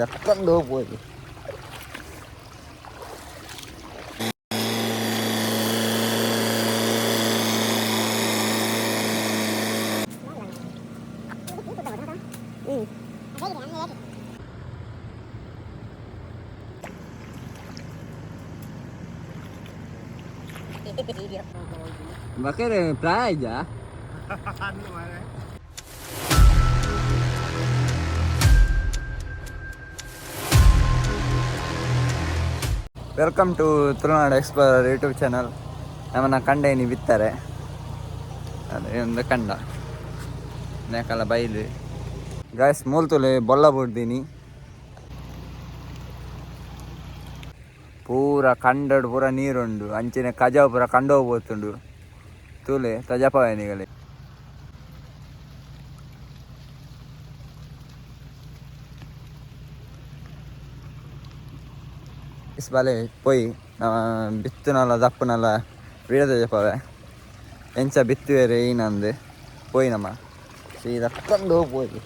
ದಕ್ಕಂದು ಹೋಗ್ಬೋದು. ಬಕರೆ ಪ್ರಾಯ ಇದ್ಯಾ? Welcome to Tulunadu explorer YouTube channel. ನಮ್ಮನ್ನ ಕಂಡ ಏನಿ ಬಿತ್ತಾರೆ, ಅದೇ ಒಂದು ಕಂಡ ನೇಕಲ ಬೈಲು. ಗಾಯ್ಸ್, ಮೂಲ್ತುಲೆ ಬೊಲ್ಲ ಬುಡ್ದೀನಿ. ಪೂರ ಕಂಡಡ್ ಪೂರ ನೀರುಂಡು. ಅಂಚಿನ ಕಜಾವು ಪೂರ ಕಂಡೋಗ್ ಪೋತುಂಡು. ತೂಲೆ ತಜಪಾಯನಿಗಲೆ. ಬಲೆ ಪೋಯಿ ಬಿತ್ತುನಲ್ಲ ದಪ್ಪುನಲ್ಲ ವೀಡ ತಜಪಾವೆ. ಎಂಚ ಬಿತ್ತುವೆರೆ ಏನಂದು ಪೋಯಿ ನಮ್ಮ ಸೀದಾ ಕಂಡು ಹೋಗ್ಬೋದು.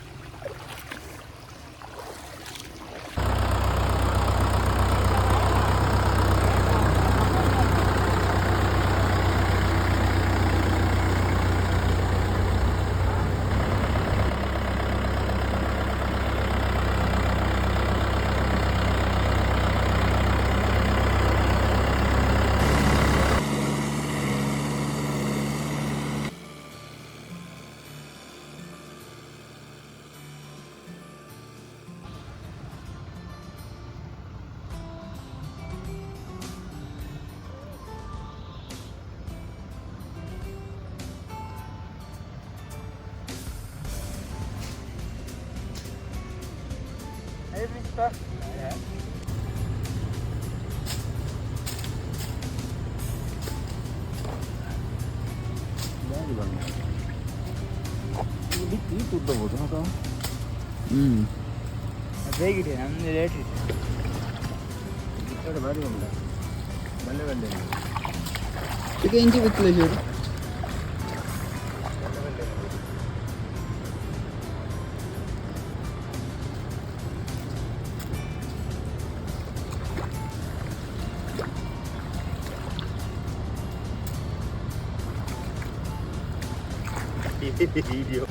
ಹ್ಮ್. ಬೇಗಿದೆ ನಮ್ದು ಲೇಟ್ ಇತ್ತು. ಬಾರಿ ಉಂಟ, ಬಲ್ಲೆ ಬಲ್ಲೆ. ಈಗ ಇಂಚಿ ಬಿತ್ತಲೆ ಚೂರು. Video.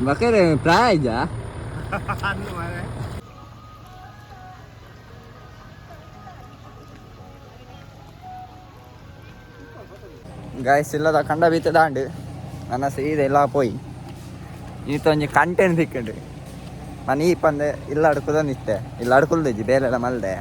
ಬಕರೆ ಪ್ರಾಯ ಇದ್ಯಾ? ಗಾಯ್ಸ್, ಇಲ್ಲದ ಕಂಡ ಬೀತ ದಾಂಡು ನನ್ನ ಸೀದ ಎಲ್ಲ ಪೋಯಿ. ಈತೊಂಜಿ ಕಂಟೆಂಟ್ ತಿಕ್ಕಂಡು. ನಾನು ಈ ಪಂದೆ ಇಲ್ಲ ಅಡ್ಕುದ ನಿತ್ತೆ, ಇಲ್ಲ ಅಡ್ಕುಲ್ದಿಜ್ಜಿ, ಬೇಲೆಲ್ಲ ಮಲ್ದೆ.